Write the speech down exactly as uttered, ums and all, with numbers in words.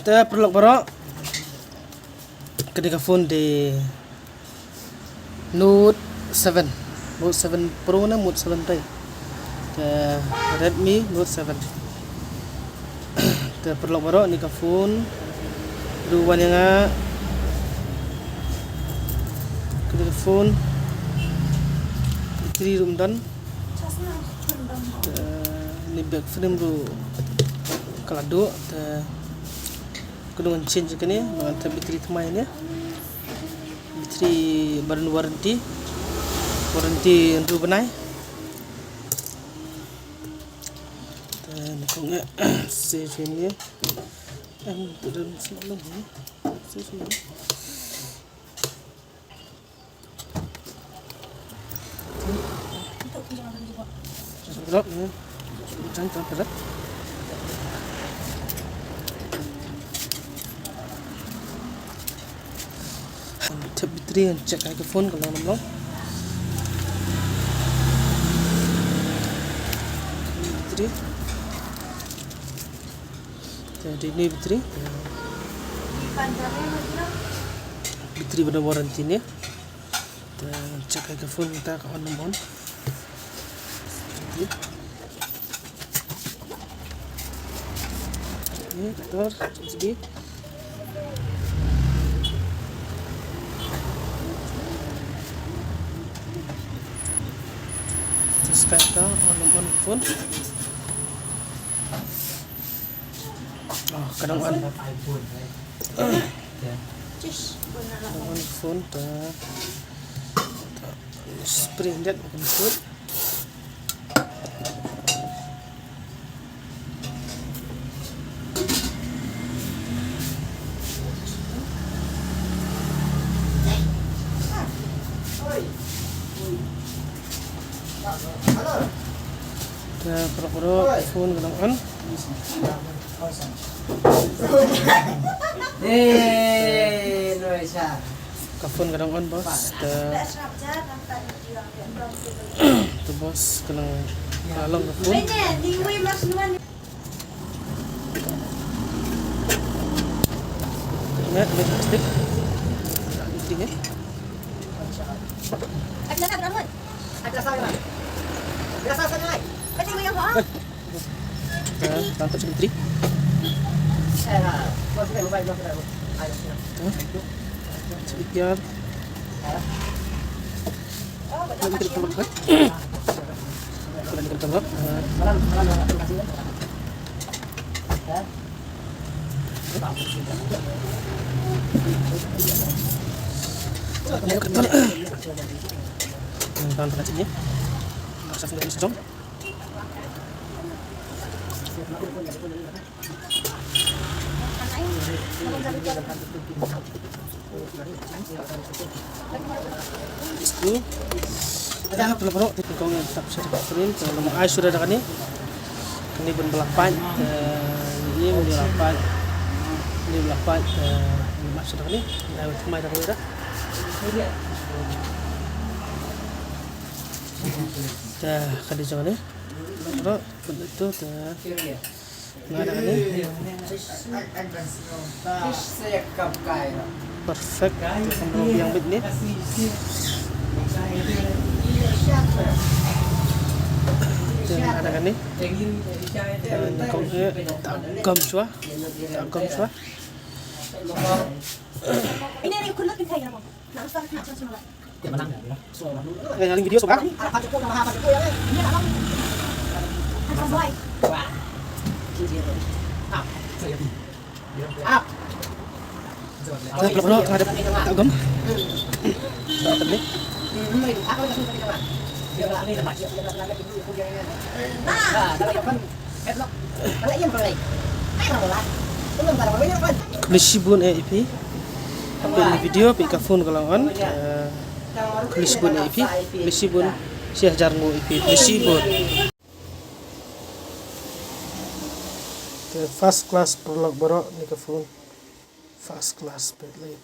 Te paralok baroh, kane ka phone dei Note seven, Note seven Pro ne Note seven Pro. Te Redmi Note seven. Te paralok baroh, kane ka phone ruh wan ïa nga. Kane ka phone battery ruh ym don. Te kane bek frame ruh ka la duh. Te kane ngan change kane, ngan thep battery thymmai ne. Battery ba don warranty. Warranty hynriew bnai. Te nyngkong eh se shuh ne. Em, tu don shuh ne. Se shuh ne. Jangan, jangan, jangan. Thep battery, check hai ka phone ka long ne ym long. Battery. Te dei ne battery. Battery ba don warranty ne. Te check hai ka phone mynta ka on ne ym on. Ni, tor, check sini. Te scan ka on ne ym on phone. Oh, ka dang on. Ka dang on phone ta. Spring dat on phone. Te paralok baroh, phone ka dang on. Eh, no, isa. Ka phone ka dang on, boss. Te, te boss ka dang, ka long ka phone. Ingat, ingat plastik. Ingat. Dah, tangkap secretary. Hah? Speaker. Lagi kita tangkap, eh? Kita lagi kita tangkap. Eh. Ini ketor. Yang tahan tengah sini. Masa sudah ini sejam. Istu. Dah, paralok baroh, te kong ïa tap sha ka frame, te long ai shuh da kane. Kane ban ba la pait, eh, ni ban ba la pait. Ni ba la pait, eh, ni ma shuh da kane. Dah, ban thymmai da kane dah. Dah, ka dei jong kane. Baroh, ban itu, dah. Nga da kane. Perfect. Te kham rong biang bit ne. Te nga da kane. Te nyngkong eh, ta gom shuwa. Ta gom shuwa. Ini ada yang kurang kita ya, Bang. Nah, sekarang kita cuma. Nga ïa link video shuwa. Te paralok baroh, nga dep ta gom. Ta gom ne. Khublei shibun eh ïa phi. Hapoh kane ka video phi, ka phone ka long on. Eh, khublei shibun eh ïa phi. Khublei shibun. Shi hajar nguh ïa phi. Khublei shibun. Te first class paralok baroh, kane ka phone. First class, battery